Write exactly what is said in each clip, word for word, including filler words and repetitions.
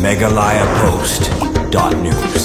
Meghalaya Post dot news.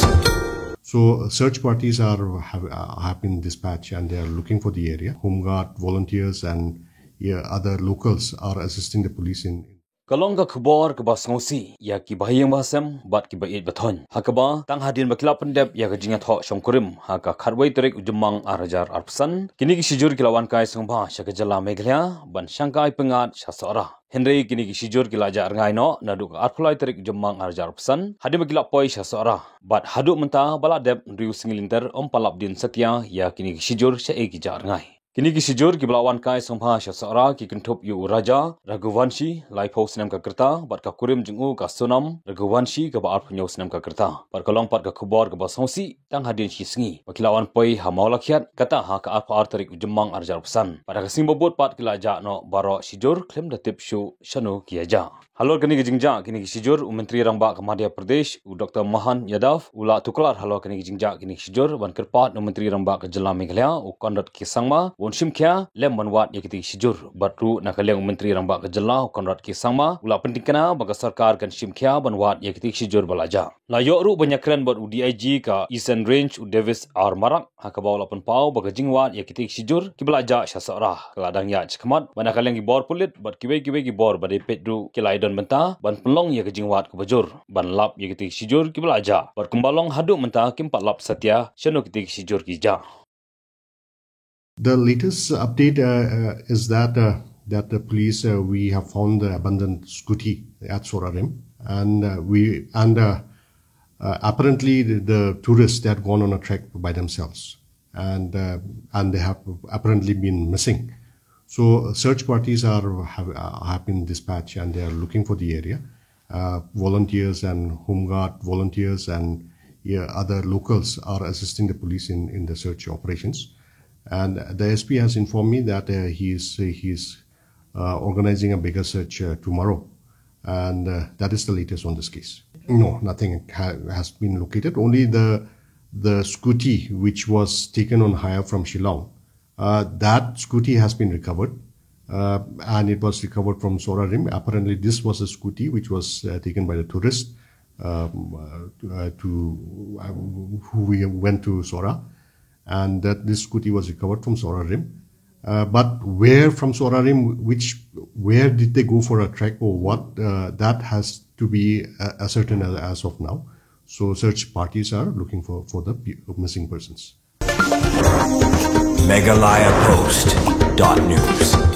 So search parties are have, uh, have been dispatched and they are looking for the area. Home Guard volunteers and, yeah, other locals are assisting the police in. Ka long ka khubor kaba sngewsih ïa kiba ha ïing ba ha sem bad kiba ïeit ba thoh, ha kaba tang hadien ba ki la pyndep ïa ka jingïathoh shongkurim ha ka khatwei tarik u Jymmang ar hajar arphew san, kine ki shijur ki la wan kai sngewbha sha ka jylla Meghalaya ban shangkai pyngngad sha Sohra. Hynrei kine ki shijur ki la jah rngai noh naduh ka arphew lai tarik u Jymmang ar hajar arphew san hadien ba ki la poi sha Sohra. Bad haduh mynta ba la dep hynriew sngi lynter ym pat lap dien satia ïa kine ki shijur shaei ki jah rngai. Kine ki shijur kiba la wan kai sngewbha sha Sohra ki kynthup ïa u Raja Raghuvanshi, laiphew snem ka rta, bad ka kurim jong u ka Sonam Raghuvanshi, kaba arphew hynñiew snem ka rta. Bad ka long pat ka khubor kaba sngewsih tang hadien shi sngi ba ki la wan poi ha Mawlakhiat, kata ha ka arphew ar tarik u Jymmang ar hajar arphew san. Bad ha ka sngi ba bud pat ki la jah noh baroh shijur khlem da tip shuh shano ki ïa jah. Halor kane ka jingjah kine ki shijur, u Myntri Rangbah ka Madhya Pradesh, u Doctor Mohan Yadav, u la tuklar halor kane ka jingjah kine ki shijur ban kyrpad na u Myntri Rangbah ka jylla Meghalaya, u Conrad K Sangma, un shim khia lem ban wad ïa kine ki shijur. Bad ruh na ka liang u Myntri Rangbah ka jylla, u Conrad K Sangma, u la pynthikna ba ka sorkar kan shim khia ban wad ïa kine ki shijur ba la jah. La ïoh ruh ban ïakren bad u D I G ka Eastern Range, u Davis R Marak, ha kaba u la pynpaw ba ka jingwad ïa kine ki shijur kiba la jah sha Sohra ka la dang ïaid shakhmat, bad na ka liang ki bor pulit bad kiwei kiwei ki bor ba dei peit ruh ki la ïadon bynta ban pynlong ïa ka jingwad kaba jur ban lap ïa kine ki shijur kiba la jah. Bad kumba long haduh mynta kim pat lap satia shano kine ki shijur ki jah. The latest update, uh, uh, is that, uh, that the police, uh, we have found the abandoned scooty at Sohra Rim, and, uh, we and uh, uh, apparently the, the tourists, they had gone on a trek by themselves, and, uh, and they have apparently been missing. So search parties are have, uh, have been dispatched and they are looking for the area. Uh, volunteers and Home Guard volunteers and, yeah, other locals are assisting the police in, in the search operations. And the S P has informed me that, uh, he is he is uh, organizing a bigger search, uh, tomorrow, and, uh, that is the latest on this case. No, nothing ha- has been located. Only the the scooty which was taken on hire from Shillong, uh, that scooty has been recovered, uh, and it was recovered from Sohra Rim. Apparently, this was a scooty which was, uh, taken by the tourist, um, uh, to, uh, to, uh, who we went to Sohra, and that this scooty was recovered from Sohra Rim. Uh, but where from Sohra Rim, which where did they go for a trek or what? Uh, that has to be, uh, ascertained as, as of now. So search parties are looking for for the pe- missing persons. Meghalaya Post dot news.